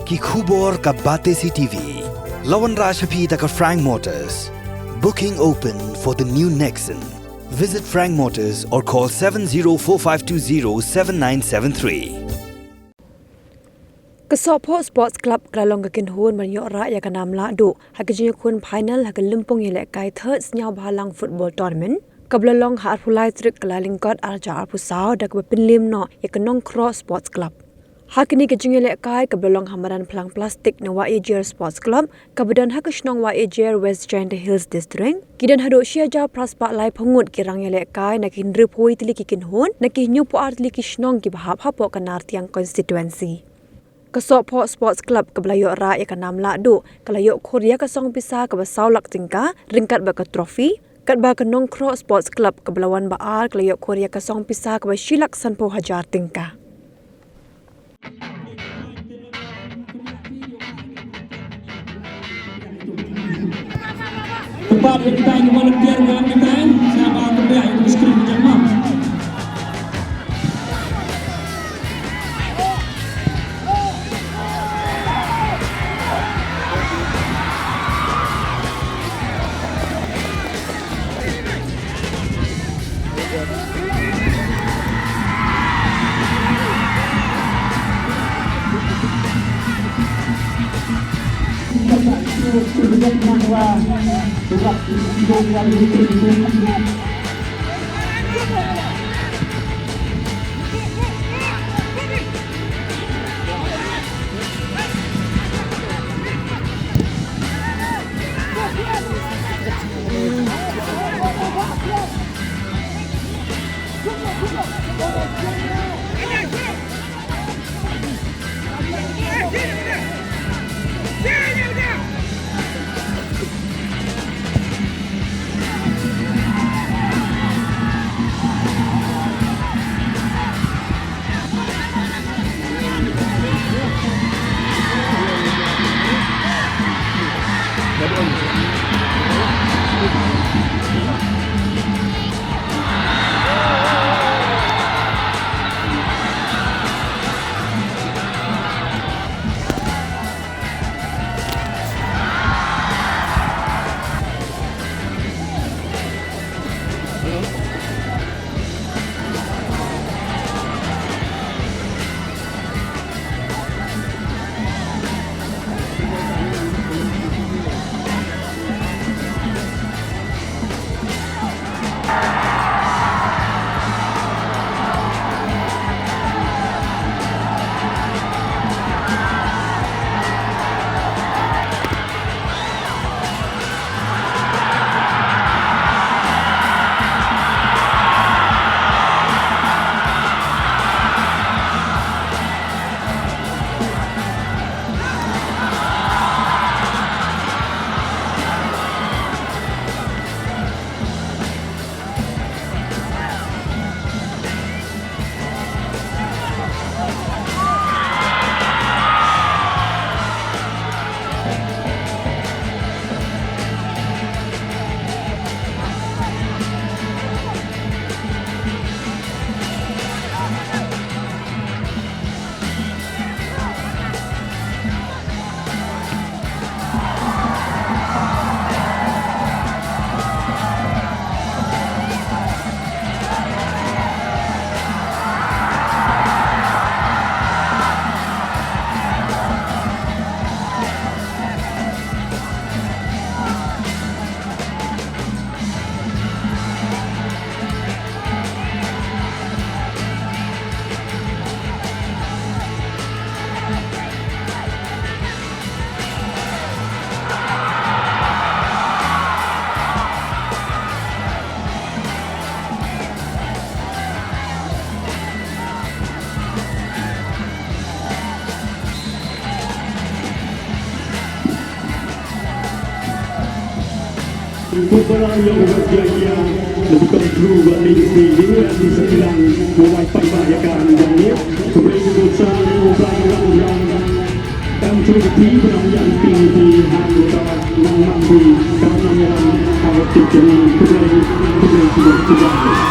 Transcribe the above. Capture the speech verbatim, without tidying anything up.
Ki khubor ka Batesi T V. La wanrah sha phi da ka Frank Motors. Booking open for the new Nexon. Visit Frank Motors or call seven zero four five two zero seven nine seven three. Ka Sohphoh Sports Club ka la long ka kynhun ban ïoh rah ïa ka nam lahduh ha ka jingïakhun final ha ka lympung ïalehkai third Sniawbhalang Football Tournament, kaba la long ha arphew lai tarik Kyllalyngkot arhajar arphew saw, da kaba pynliem noh ïa ka Nongkhroh Sports Club. Ha kane ka jingïalehkai kaba la long ha madan phlang plastik na Wahiajer Sports Club, kaba don ha ka shnong Wahiajer, West Jaintia Hills District, ki don haduh shi hajar phra spah laiphew ngut ki rangïalehkai na ki hynriewphew tylli ki kynhun na ki hynñiewphew ar tylli ki shnong kiba hap hapoh ka Nartiang constituency. Ka Sohphoh Sports Club kaba la ïoh rah ïa ka nam lahduh ka la ïoh khur ïa ka song pisa kaba saw lak tyngka ryngkat bad ka trophy, katba ka Nongkhroh Sports Club kaba la wan ba ar ka la ïoh khur ïa ka song pisa kaba shi lak sanphew hajar tyngka. Kyrpad ïa kita ki volunteer ban ïa kita, sngewbha kyrpad ïa ka screen jong ma. Kong Balang ïa u Gas Jaiñtia, la bikam through ba lei sni ïa u M D Sakilang, u wai paidbah ïa ka Rani Jaiñtia, khublei shibun sa ïa u Blai Nonglang Nonglang, em through ba phi ba nang ïa phi phi ha u ta nang mang phi, ka nang ïa ha u ti jong ngi, khublei, khublei shibun, khublei.